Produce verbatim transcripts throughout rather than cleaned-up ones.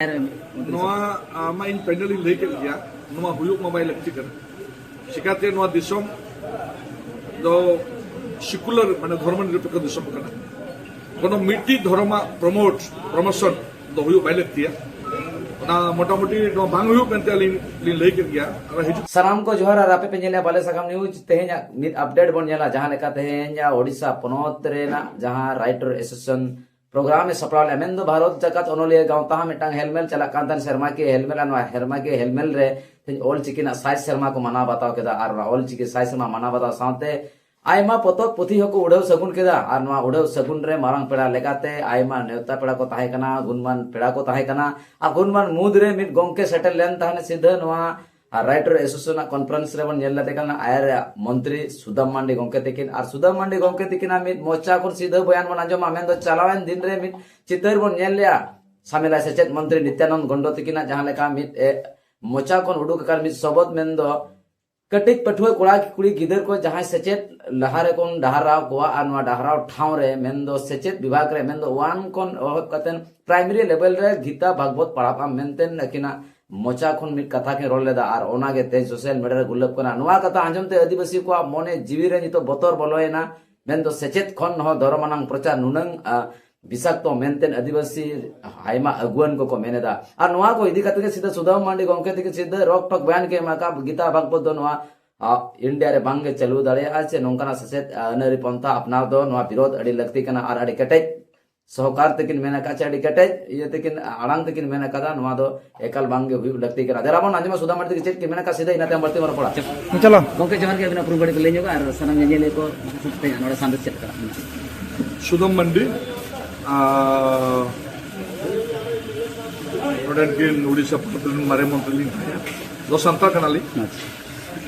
ᱱᱚᱣᱟ ᱟᱢᱟᱜ ᱤᱧ ᱯᱮᱱᱰᱮᱞ ᱤᱧ ᱞᱟᱹᱭ ᱠᱮᱫ ᱜᱮᱭᱟ, ᱱᱚᱣᱟ ᱦᱩᱭᱩᱜ ᱢᱟ ᱵᱟᱭ ᱞᱟᱹᱠᱛᱤ ᱠᱟᱱᱟ᱾ ᱪᱤᱠᱟᱹᱛᱮ ᱱᱚᱣᱟ ᱫᱤᱥᱚᱢ ᱫᱚ ᱥᱤᱠᱩᱞᱟᱨ, ᱢᱟᱱᱮ ᱫᱷᱚᱨᱢᱚ ᱱᱤᱨᱚᱯᱮᱠᱠᱷᱚ ᱫᱤᱥᱚᱢ ᱠᱟᱱᱟ᱾ ᱠᱳᱱᱳ ᱢᱤᱫᱴᱤᱡ ᱫᱷᱚᱨᱚᱢᱟᱜ ᱯᱨᱚᱢᱳᱴ, ᱯᱨᱚᱢᱳᱥᱚᱱ ᱫᱚ ᱦᱩᱭᱩᱜ ᱵᱟᱭ ᱞᱟᱹᱠᱛᱤᱭᱟ᱾ ᱚᱱᱟ ᱢᱚᱴᱟᱢᱩᱴᱤ ᱱᱚᱣᱟ ᱵᱟᱝ ᱦᱩᱭᱩᱜ ᱢᱮᱱᱛᱮ ᱟᱹᱞᱤᱧ ᱞᱤᱧ ᱞᱟᱹᱭ ᱠᱮᱫ ᱜᱮᱭᱟ᱾ ᱟᱨ ᱦᱤᱡᱩᱜ ᱥᱟᱱᱟᱢ ᱠᱚ ᱡᱚᱦᱟᱨ ᱟᱨ ᱟᱯᱮ ᱯᱮ ᱧᱮᱞᱮᱫᱼᱟ ᱵᱟᱞᱮ ᱥᱟᱠᱟᱢ ᱱᱤᱭᱩᱡᱽ᱾ ᱛᱮᱦᱮᱧᱟᱜ ᱢᱤᱫ ᱟᱯᱰᱮᱴ ᱵᱚᱱ ᱧᱮᱞᱟ, ᱡᱟᱦᱟᱸ ᱞᱮᱠᱟ ᱛᱮᱦᱮᱧ ᱳᱰᱤᱥᱟ ᱯᱚᱱᱚᱛ ᱨᱮᱱᱟᱜ ᱡᱟᱦᱟᱸ ᱨᱟᱭᱴᱚᱨ ᱮᱥᱳᱥᱤᱭᱮᱥᱚᱱ ᱯᱨᱳᱜᱨᱟᱢ ᱮ ᱥᱟᱯᱲᱟᱣ ᱞᱮᱫᱼᱟ, ᱢᱮᱱᱫᱚ ᱵᱷᱟᱨᱚᱛ ᱡᱟᱠᱟᱛ ᱚᱱᱚᱞᱤᱭᱟᱹ ᱜᱟᱶᱛᱟ ᱦᱚᱸ ᱢᱤᱫᱴᱟᱝ ᱦᱮᱞᱢᱮᱞ ᱪᱟᱞᱟᱜ ᱠᱟᱱ ᱛᱟᱦᱮᱸᱫ ᱥᱮᱨᱢᱟ ᱠᱤᱭᱟᱹ ᱦᱮᱞᱢᱮᱞ, ᱟᱨ ᱱᱚᱣᱟ ᱥᱮᱨᱢᱟ ᱠᱤᱭᱟᱹ ᱦᱮᱞᱢᱮᱞ ᱨᱮ ᱛᱮᱦᱮᱧ ᱚᱞ ᱪᱤᱠᱤ ᱨᱮᱱᱟᱜ ᱥᱟᱭ ᱥᱮᱨᱢᱟ ᱠᱚ ᱢᱟᱱᱟᱣ ᱵᱟᱛᱟᱣ ᱠᱮᱫᱟ᱾ ᱟᱨ ᱚᱱᱟ ᱚᱞ ᱪᱤᱠᱤ ᱥᱟᱭ ᱥᱮᱨᱢᱟ ᱢᱟᱱᱟᱣ ᱵᱟᱛᱟᱣ ᱥᱟᱶᱛᱮ ᱟᱭᱢᱟ ᱯᱚᱛᱚᱵ ᱯᱩᱛᱷᱤ ᱦᱚᱸᱠᱚ ᱩᱰᱷᱟᱹᱣ ᱥᱟᱹᱜᱩᱱ ᱠᱮᱫᱟ᱾ ᱟᱨ ᱱᱚᱣᱟ ᱩᱰᱷᱟᱹᱣ ᱥᱟᱹᱜᱩᱱ ᱨᱮ ᱢᱟᱨᱟᱝ ᱯᱮᱲᱟ ᱞᱮᱠᱟᱛᱮ ᱟᱭᱢᱟ ᱱᱮᱣᱛᱟ ᱯᱮᱲᱟ ᱠᱚ ᱛᱟᱦᱮᱸ ᱠᱟᱱᱟ, ᱜᱩᱱᱢᱟᱱ ᱯᱮᱲᱟ ᱠᱚ ᱛᱟᱦᱮᱸ ᱠᱟᱱᱟ᱾ ᱟᱨ ᱜᱩᱱᱢᱟᱱ ᱢᱩᱫᱽ ᱨᱮ ᱢᱤᱫ ᱜᱚᱢᱠᱮ ᱥᱮᱴᱮᱨ ᱞᱮᱱ ᱛᱟᱦᱮᱸᱫ ᱥᱤᱫᱷᱟᱹ ᱱᱚᱣᱟ ᱨᱟᱭᱴᱚᱨ ᱮᱥᱳᱥᱤᱭᱮᱥᱚᱱ ᱟᱜ ᱠᱚᱱᱯᱷᱟᱨᱮᱱᱥ ᱨᱮᱵᱚᱱ ᱧᱮᱞ ᱞᱮᱫᱮ ᱠᱟᱱᱟ ᱟᱭᱟᱨ ᱢᱚᱱᱛᱨᱤ ᱥᱩᱫᱟᱢ ᱢᱟᱱᱰᱤ ᱜᱚᱢᱠᱮ ᱛᱤᱠᱤᱱ᱾ ᱟᱨ ᱥᱩᱫᱟᱢ ᱢᱟᱱᱰᱤ ᱜᱚᱢᱠᱮ ᱛᱤᱠᱤᱱᱟᱜ ᱢᱤᱫ ᱢᱚᱪᱟ ᱠᱷᱚᱱ ᱥᱤᱫᱷᱟᱹ ᱵᱚᱭᱟᱱ ᱵᱚᱱ ᱟᱸᱡᱚᱢᱟ, ᱢᱮᱱᱫᱚ ᱪᱟᱞᱟᱣᱮᱱ ᱫᱤᱱ ᱨᱮ ᱢᱤᱫ ᱪᱤᱛᱟᱹᱨ ᱵᱚᱱ ᱧᱮᱞ ᱞᱮᱜᱼᱟ, ᱥᱟᱢᱮᱞᱟᱭ ᱥᱮᱪᱮᱫ ᱢᱚᱱᱛᱨᱤ ᱱᱤᱛᱭᱟᱱᱚᱱᱫ ᱜᱚᱱᱰᱚ ᱛᱤᱠᱤᱱᱟᱜ ᱡᱟᱦᱟᱸ ᱞᱮᱠᱟ ᱢᱤᱫ, ᱮ, ᱢᱚᱪᱟ ᱠᱷᱚᱱ ᱩᱰᱩᱠ ᱟᱠᱟᱱ ᱢᱤᱫ ᱥᱚᱵᱚᱫ, ᱢᱮᱱᱫᱚ ᱠᱟᱹᱴᱤᱡ ᱯᱟᱹᱴᱷᱩᱣᱟᱹ ᱠᱚᱲᱟ ᱠᱩᱲᱤ ᱜᱤᱫᱟᱹᱨ ᱠᱚ ᱡᱟᱦᱟᱸᱭ ᱥᱮᱪᱮᱫ ᱞᱟᱦᱟ ᱨᱮᱵᱚᱱ ᱰᱟᱦᱟᱨᱟᱣ ᱠᱚᱣᱟ ᱟᱨ ᱱᱚᱣᱟ ᱰᱟᱦᱟᱨᱟᱣ ᱴᱷᱟᱶ ᱨᱮ, ᱢᱮᱱᱫᱚ ᱥᱮᱪᱮᱫ ᱵᱤᱵᱷᱟᱜᱽ ᱨᱮ, ᱢᱮᱱᱫᱚ ᱳᱣᱟᱱ ᱠᱷᱚᱱ ᱮᱦᱚᱵ ᱠᱟᱛᱮ ᱯᱨᱟᱭᱢᱟᱨᱤ ᱞᱮᱵᱮᱞ ᱨᱮ ᱜᱤᱛᱟ ᱵᱷᱟᱜᱽᱵᱚᱛ ᱯᱟᱲᱦᱟᱜ ᱟᱢ ᱢᱮᱱᱛᱮ ᱟᱹᱠᱤᱱᱟᱜ ᱢᱚᱪᱟ ᱠᱷᱚᱱ ᱢᱤᱫ ᱠᱟᱛᱷᱟ ᱠᱤᱱ ᱨᱚᱲ ᱞᱮᱫᱟ᱾ ᱟᱨ ᱚᱱᱟᱜᱮ ᱛᱮᱦᱮᱧ ᱥᱳᱥᱟᱞ ᱢᱤᱰᱤᱭᱟ ᱨᱮ ᱜᱩᱨᱞᱟᱹᱯ ᱠᱟᱱᱟ᱾ ᱱᱚᱣᱟ ᱠᱟᱛᱷᱟ ᱟᱸᱡᱚᱢ ᱛᱮ ᱟᱹᱫᱤᱵᱟᱹᱥᱤ ᱠᱚᱣᱟᱜ ᱢᱚᱱᱮ ᱡᱤᱣᱤ ᱨᱮ ᱱᱤᱛᱚᱜ ᱵᱚᱛᱚᱨ ᱵᱚᱞᱚᱭᱮᱱᱟ᱾ ᱢᱮᱱᱫᱚ ᱥᱮᱪᱮᱫ ᱠᱷᱚᱱ ᱦᱚᱸ ᱫᱷᱚᱨᱚᱢ ᱟᱱᱟᱝ ᱯᱨᱚᱪᱟᱨ ᱱᱩᱱᱟᱹᱝ, ᱟ, ᱵᱤᱥᱟᱠᱛᱚ ᱢᱮᱱᱛᱮ ᱟᱹᱫᱤᱵᱟᱹᱥᱤ ᱟᱭᱢᱟ ᱟᱹᱜᱩᱣᱟᱹᱱ ᱠᱚᱠᱚ ᱢᱮᱱ ᱮᱫᱟ᱾ ᱟᱨ ᱱᱚᱣᱟ ᱠᱚ ᱤᱫᱤ ᱠᱟᱛᱮ ᱜᱮ ᱥᱤᱫᱷᱟᱹ ᱥᱩᱫᱟᱢ ᱢᱟᱱᱰᱤ ᱜᱚᱢᱠᱮ ᱛᱤᱠᱤᱱ ᱥᱤᱫᱷᱟᱹ ᱨᱚᱠ ᱴᱷᱚᱠ ᱵᱚᱭᱟᱱ ᱠᱤᱱ ᱮᱢ ᱟᱠᱟᱫ, ᱜᱤᱛᱟ ᱵᱷᱟᱜᱽᱵᱚᱛ ᱫᱚ ᱱᱚᱣᱟ, ᱟ, ᱤᱱᱰᱤᱭᱟ ᱨᱮ ᱵᱟᱝᱜᱮ ᱪᱟᱹᱞᱩ ᱫᱟᱲᱮᱭᱟᱜᱼᱟ, ᱥᱮ ᱱᱚᱝᱠᱟᱱᱟᱜ ᱥᱮᱪᱮᱫ, ᱟ, ᱟᱹᱱ ᱟᱹᱨᱤ ᱯᱚᱱᱛᱷᱟ ᱟᱯᱱᱟᱨ ᱫᱚ ᱱᱚᱣᱟ ᱵᱤᱨᱳᱫᱷ ᱟᱹᱰᱤ ᱞᱟᱹᱠᱛᱤ ᱠᱟᱱᱟ᱾ ᱟᱨ ᱟᱹᱰᱤ ᱠᱮᱴᱮᱡ ᱥᱚᱦᱚᱠᱟᱨ ᱛᱮᱠᱤᱱ ᱢᱮᱱ ᱟᱠᱟᱫ, ᱥᱮ ᱟᱹᱰᱤ ᱠᱮᱴᱮᱡ ᱤᱭᱟᱹ ᱛᱮᱠᱤᱱ, ᱟᱲᱟᱝ ᱛᱮᱠᱤᱱ ᱢᱮᱱ ᱟᱠᱟᱫᱟ, ᱱᱚᱣᱟ ᱫᱚ ᱮᱠᱟᱞ ᱵᱟᱝᱜᱮ ᱦᱩᱭᱩᱜ ᱞᱟᱹᱠᱛᱤ ᱠᱟᱱᱟ᱾ ᱫᱮᱞᱟ ᱵᱚᱱ ᱟᱸᱡᱚᱢᱟ ᱥᱩᱫᱟᱢ ᱢᱟᱱᱰᱤ ᱛᱤᱠᱤᱱ ᱪᱮᱫ ᱠᱤᱱ ᱢᱮᱱ ᱟᱠᱟᱫ, ᱥᱤᱫᱷᱟᱹ ᱤᱱᱟᱹ ᱛᱟᱭᱚᱢ ᱵᱟᱹᱲᱛᱤ ᱵᱚᱱ ᱨᱚᱯᱚᱲᱟ᱾ ᱪᱚᱞᱚ᱾ ᱜᱚᱢᱠᱮ ᱡᱚᱦᱟᱨ ᱜᱮ, ᱟᱹᱵᱤᱱᱟᱜ ᱩᱯᱨᱩᱢ ᱠᱟᱹᱴᱤᱡ ᱵᱤᱱ ᱞᱟᱹᱭ ᱧᱚᱜᱟ ᱟᱨ ᱥᱟᱱᱟᱢ ᱧᱮᱧᱮᱞᱤᱭᱟᱹ ᱠᱚ ᱱᱚᱰᱮ ᱥᱟᱸᱫᱮᱥ ᱪᱮᱫ ᱞᱮᱠᱟ? ᱥᱩᱫᱟᱢ ᱢᱟᱱᱰᱤ, ᱟᱨ ᱱᱚᱰᱮᱱ ᱠᱤᱱ ᱩᱲᱤᱥᱥᱟ ᱯᱚᱱᱚᱛ ᱨᱮᱱ ᱢᱟᱨᱮ ᱢᱚᱱᱛᱨᱤ ᱞᱤᱧ ᱛᱟᱦᱮᱸ ᱫᱚ ᱥᱟᱱᱛᱟᱲ ᱠᱟᱱᱟᱞᱤᱧ᱾ ᱟᱪᱪᱷᱟ᱾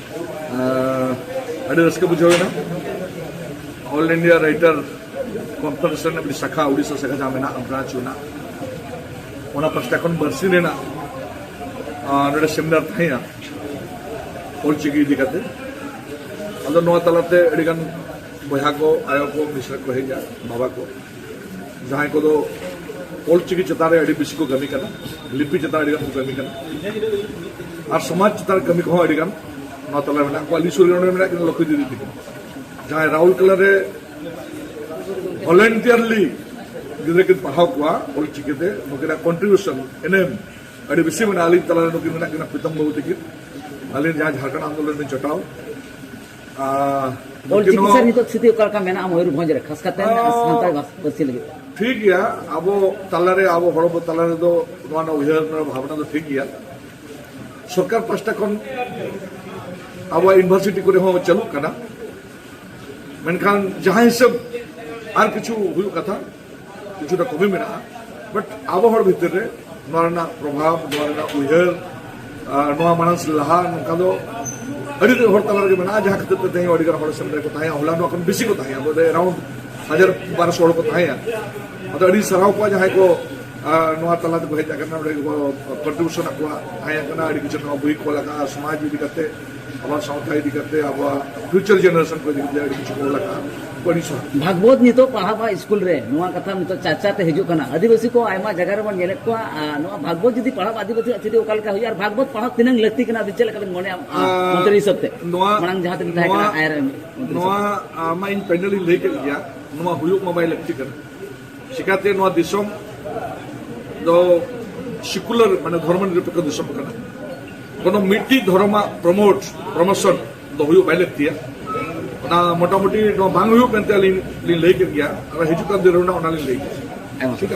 ᱟᱨ ᱟᱹᱰᱤ ᱨᱟᱹᱥᱠᱟᱹ ᱵᱩᱡᱷᱟᱹᱣ ᱮᱱᱟ᱾ ᱚᱞ ᱤᱱᱰᱤᱭᱟ ᱨᱟᱭᱴᱟᱨ ᱠᱚᱱᱯᱷᱟᱨᱮᱱᱥ ᱨᱮᱱᱟᱜ ᱢᱤᱫ ᱥᱟᱠᱷᱟ, ᱩᱲᱤᱥᱥᱟ ᱥᱟᱠᱷᱟ ᱡᱟᱦᱟᱸ ᱢᱮᱱᱟᱜᱼᱟ, ᱵᱨᱟᱧᱪ ᱢᱮᱱᱟᱜᱼᱟ, ᱚᱱᱟ ᱯᱟᱥᱴᱟ ᱠᱷᱚᱱ ᱵᱟᱨᱥᱤᱧ ᱨᱮᱱᱟᱜ, ᱟᱨ, ᱱᱚᱰᱮ ᱥᱮᱢᱤᱱᱟᱨ ᱛᱟᱦᱮᱸᱭᱟ ᱚᱞᱪᱤᱠᱤ ᱤᱫᱤ ᱠᱟᱛᱮ᱾ ᱟᱫᱚ ᱱᱚᱣᱟ ᱛᱟᱞᱟᱛᱮ ᱟᱹᱰᱤᱜᱟᱱ ᱵᱚᱭᱦᱟ ᱠᱚ, ᱟᱭᱳ ᱠᱚ, ᱢᱤᱥᱨᱟ ᱠᱚ ᱦᱮᱡ ᱮᱱᱟ, ᱵᱟᱵᱟ ᱠᱚ, ᱡᱟᱦᱟᱸᱭ ᱠᱚᱫᱚ ᱚᱞᱪᱤᱠᱤ ᱪᱮᱛᱟᱱ ᱨᱮ ᱟᱹᱰᱤ ᱵᱮᱥᱤ ᱠᱚ ᱠᱟᱹᱢᱤ ᱠᱟᱱᱟ, ᱞᱤᱯᱤ ᱪᱮᱛᱟᱱ ᱨᱮ ᱟᱹᱰᱤ ᱜᱟᱱ ᱠᱚ ᱠᱟᱹᱢᱤ ᱠᱟᱱᱟ, ᱟᱨ ᱥᱚᱢᱟᱡᱽ ᱪᱮᱛᱟᱱ ᱨᱮ ᱠᱟᱹᱢᱤ ᱠᱚᱦᱚᱸ ᱟᱹᱰᱤ ᱜᱟᱱ ᱱᱚᱣᱟ ᱛᱟᱞᱟ ᱨᱮ ᱢᱮᱱᱟᱜ ᱠᱚᱣᱟ᱾ ᱟᱹᱞᱤᱧ ᱥᱩᱨ ᱨᱮ ᱱᱚᱰᱮ ᱢᱮᱱᱟᱜ ᱠᱤᱱᱟ ᱞᱚᱠᱠᱷᱤ ᱫᱤᱫᱤ ᱛᱟᱹᱠᱤᱱ, ᱡᱟᱦᱟᱸᱭ ᱨᱟᱣᱩᱨᱠᱮᱞᱟ ᱨᱮ ᱵᱷᱚᱞᱮᱱᱴᱤᱭᱟᱨᱞᱤ ᱜᱤᱫᱽᱨᱟᱹ ᱠᱤᱱ ᱯᱟᱲᱦᱟᱣ ᱠᱚᱣᱟ ᱚᱞᱪᱤᱠᱤ ᱛᱮ᱾ ᱱᱩᱠᱤᱱᱟᱜ ᱠᱚᱱᱴᱨᱤᱵᱤᱭᱩᱥᱚᱱ, ᱮᱱᱮᱢ ᱟᱹᱰᱤ ᱵᱮᱥᱤ ᱢᱮᱱᱟᱜᱼᱟ᱾ ᱟᱹᱞᱤᱧ ᱛᱟᱞᱟ ᱨᱮ ᱱᱩᱠᱤᱱ ᱢᱮᱱᱟᱜ ᱠᱤᱱᱟ ᱯᱨᱤᱛᱚᱢ ᱵᱟᱹᱵᱩ ᱛᱟᱹᱠᱤᱱ, ᱟᱹᱞᱤᱧ ᱡᱟᱦᱟᱸ ᱡᱷᱟᱲᱠᱷᱚᱸᱰ ᱟᱱᱫᱳᱞᱚᱱ ᱨᱮᱱ ᱡᱚᱴᱟᱣ᱾ ᱟᱨ ᱚᱞ ᱱᱩᱠᱤᱱ ᱪᱤᱠᱤ ᱦᱚᱸ ᱥᱟᱨ ᱱᱤᱛᱚᱜ ᱥᱛᱷᱤᱛᱤ ᱚᱠᱟ ᱞᱮᱠᱟ ᱢᱮᱱᱟᱜᱼᱟ ᱢᱚᱭᱩᱨᱵᱷᱚᱸᱡᱽ ᱨᱮ, ᱠᱷᱟᱥ ᱠᱟᱛᱮ ᱟᱸ, ᱥᱟᱱᱛᱟᱲᱤ ᱵᱷᱟᱥ-, ᱯᱟᱹᱨᱥᱤ ᱞᱟᱹᱜᱤᱫ? ᱴᱷᱤᱠ ᱜᱮᱭᱟ, ᱟᱵᱚ ᱛᱟᱞᱟᱨᱮ, ᱟᱵᱚ ᱦᱚᱲ ᱠᱚ ᱛᱟᱞᱟ ᱨᱮᱫᱚ ᱱᱚᱣᱟ ᱨᱮᱱᱟᱜ ᱩᱭᱦᱟᱹᱨ, ᱱᱚᱣᱟ ᱵᱷᱟᱵᱽᱱᱟ ᱫᱚ ᱴᱷᱤᱠ ᱜᱮᱭᱟ᱾ ᱥᱚᱨᱠᱟᱨ ᱯᱟᱥᱴᱟ ᱠᱷᱚᱱ ᱟᱵᱚᱣᱟᱜ ᱤᱭᱩᱱᱤᱵᱷᱟᱨᱥᱤᱴᱤ ᱠᱚᱨᱮ ᱦᱚᱸ ᱪᱟᱹᱞᱩᱜ ᱠᱟᱱᱟ, ᱢᱮᱱᱠᱷᱟᱱ ᱡᱟᱦᱟᱸ ᱦᱤᱥᱟᱹᱵ ᱟᱨ ᱠᱤᱪᱷᱩ ᱦᱩᱭᱩᱜ ᱠᱟᱛᱷᱟ, ᱠᱤᱪᱷᱩᱴᱟ ᱠᱚᱢᱤ ᱢᱮᱱᱟᱜᱼᱟ, ᱵᱟᱴ ᱟᱵᱚ ᱦᱚᱲ ᱵᱷᱤᱛᱤᱨ ᱨᱮ ᱱᱚᱣᱟ ᱨᱮᱱᱟᱜ ᱯᱨᱚᱵᱷᱟᱵᱽ, ᱱᱚᱣᱟ ᱨᱮᱱᱟᱜ ᱩᱭᱦᱟᱹᱨ, ᱟᱨ ᱱᱚᱣᱟ ᱢᱟᱲᱟᱝ ᱥᱮᱫ ᱞᱟᱦᱟ ᱱᱚᱝᱠᱟ ᱫᱚ ᱟᱹᱰᱤ ᱦᱚᱲ ᱛᱟᱞᱟ ᱨᱮᱜᱮ ᱢᱮᱱᱟᱜᱼᱟ, ᱡᱟᱦᱟᱸ ᱠᱷᱟᱹᱛᱤᱨ ᱛᱮ ᱛᱮᱦᱮᱧ ᱟᱹᱰᱤ ᱜᱟᱱ ᱦᱚᱲ ᱥᱮᱱ ᱨᱮᱠᱚ ᱛᱟᱦᱮᱸᱭᱟ᱾ ᱦᱚᱞᱟ ᱱᱚᱣᱟ ᱠᱷᱚᱱ ᱵᱮᱥᱤ ᱠᱚ ᱛᱟᱦᱮᱸᱭᱟ, ᱵᱚᱞᱮ ᱮᱨᱟᱣᱩᱱᱰ ᱦᱟᱡᱟᱨ ᱵᱟᱨᱚᱥᱚ ᱦᱚᱲ ᱠᱚ ᱛᱟᱦᱮᱸᱭᱟ᱾ ᱟᱫᱚ ᱟᱹᱰᱤ ᱥᱟᱨᱦᱟᱣ ᱠᱚᱣᱟ ᱡᱟᱦᱟᱸᱭ ᱠᱚ, ᱟᱨ ᱱᱚᱣᱟ ᱛᱟᱞᱟ ᱛᱮᱠᱚ ᱦᱮᱡ ᱟᱠᱟᱱᱟ, ᱱᱚᱰᱮ ᱠᱚ ᱠᱚᱱᱴᱨᱤᱵᱤᱭᱩᱥᱚᱱ ᱟᱠᱚᱣᱟᱜ ᱛᱟᱦᱮᱸ ᱠᱟᱱᱟ, ᱟᱹᱰᱤ ᱠᱤᱪᱷᱩ ᱱᱚᱣᱟ ᱵᱳᱭ ᱠᱚ ᱚᱞ ᱟᱠᱟᱫᱼᱟ, ᱥᱚᱢᱟᱡᱽ ᱤᱫᱤ ᱠᱟᱛᱮ, ᱟᱵᱚᱣᱟᱜ ᱥᱟᱶᱛᱟ ᱤᱫᱤ ᱠᱟᱛᱮ, ᱟᱵᱚᱣᱟᱜ ᱯᱷᱤᱭᱩᱪᱟᱨ ᱡᱮᱱᱟᱨᱮᱥᱚᱱ ᱠᱚ ᱤᱫᱤ ᱠᱟᱛᱮ ᱟᱹᱰᱤ ᱠᱤᱪᱷᱩ ᱠᱚ ᱚᱞ ᱟᱠᱟᱫᱼᱟ᱾ ᱟᱹᱰᱤ ᱥᱟᱨᱦᱟᱣ᱾ ᱵᱷᱟᱜᱽᱵᱚᱛ ᱱᱤᱛᱚᱜ ᱯᱟᱲᱦᱟᱣ ᱵᱟ ᱥᱠᱩᱞ ᱨᱮ ᱱᱚᱣᱟ ᱠᱟᱛᱷᱟ ᱱᱤᱛᱚᱜ ᱪᱟᱨᱪᱟ ᱛᱮ ᱦᱤᱡᱩᱜ ᱠᱟᱱᱟ᱾ ᱟᱹᱫᱤᱵᱟᱹᱥᱤ ᱠᱚ ᱟᱭᱢᱟ ᱡᱟᱭᱜᱟ ᱨᱮᱵᱚᱱ ᱧᱮᱞᱮᱫ ᱠᱚᱣᱟ, ᱟᱨ ᱱᱚᱣᱟ ᱵᱷᱟᱜᱽᱵᱚᱛ ᱡᱩᱫᱤ ᱯᱟᱲᱦᱟᱣ ᱟᱹᱫᱤᱵᱟᱹᱥᱤ ᱟᱜ ᱛᱷᱤᱨᱤ ᱚᱠᱟ ᱞᱮᱠᱟ ᱦᱩᱭᱩᱜᱼᱟ, ᱟᱨ ᱵᱷᱟᱜᱽᱵᱚᱛ ᱯᱟᱲᱦᱟᱣ ᱛᱤᱱᱟᱹᱝ ᱞᱟᱹᱠᱛᱤ ᱠᱟᱱᱟ, ᱟᱹᱵᱤᱱ ᱪᱮᱫ ᱞᱮᱠᱟ ᱵᱤᱱ ᱢᱚᱱᱮᱭᱟ, ᱟᱨ ᱢᱚᱱᱛᱨᱤ ᱦᱤᱥᱟᱹᱵ ᱛᱮ? ᱱᱚᱣᱟ, ᱢᱟᱲᱟᱝ ᱡᱟᱦᱟᱸ ᱛᱤᱱᱟᱹᱜ ᱛᱟᱦᱮᱸ ᱠᱟᱱᱟ, ᱱᱚᱣᱟ, ᱟᱭᱟᱨ ᱢᱚᱱᱛᱨᱤ ᱱᱚᱣᱟ, ᱦᱤᱥᱟᱹᱵ ᱛᱮ᱾ ᱟᱢᱟᱜ ᱤᱧ ᱯᱮᱱᱮᱞ ᱤᱧ ᱞᱟᱹᱭ ᱠᱮᱫ ᱜᱮᱭᱟ, ᱱᱚᱣᱟ ᱦᱩᱭᱩᱜ ᱢᱟ ᱵᱟᱭ ᱞᱟᱹᱠᱛᱤ ᱠᱟᱱᱟ᱾ ᱪᱤᱠᱟᱛᱮ ᱱᱚᱣᱟ ᱫᱤᱥᱚᱢ ᱫᱚ ᱥᱤᱠᱩᱞᱟᱨ, ᱢᱟᱱᱮ ᱫᱷᱚᱨᱢᱚ ᱱᱤᱨᱚᱯᱮᱠᱠᱷᱚ ᱫᱤᱥᱚᱢ ᱠᱟᱱᱟ᱾ ᱠᱳᱱᱳ ᱢᱤᱫᱴᱤᱡ ᱫᱷᱚᱨᱚᱢᱟᱜ ᱯᱨᱚᱢᱳᱴ, ᱯᱨᱚᱢᱳᱥᱚᱱ ᱫᱚ ᱦᱩᱭᱩᱜ ᱵᱟᱭ ᱞᱟᱹᱠᱛᱤᱭᱟ᱾ ᱚᱱᱟ ᱢᱚᱴᱟᱢᱩᱴᱤ ᱱᱚᱣᱟ ᱵᱟᱝ ᱦᱩᱭᱩᱜ ᱢᱮᱱᱛᱮ ᱟᱹᱞᱤᱧ ᱞᱤᱧ ᱞᱟᱹᱭ ᱠᱮᱫ ᱜᱮᱭᱟ, ᱟᱨ ᱦᱤᱡᱩᱜ ᱠᱟᱱ ᱫᱤᱱ ᱨᱮ ᱚᱱᱟ ᱞᱤᱧ ᱞᱟᱹᱭ ᱜᱮᱭᱟ᱾ ᱦᱮᱸ, ᱢᱟ᱾ ᱴᱷᱤᱠ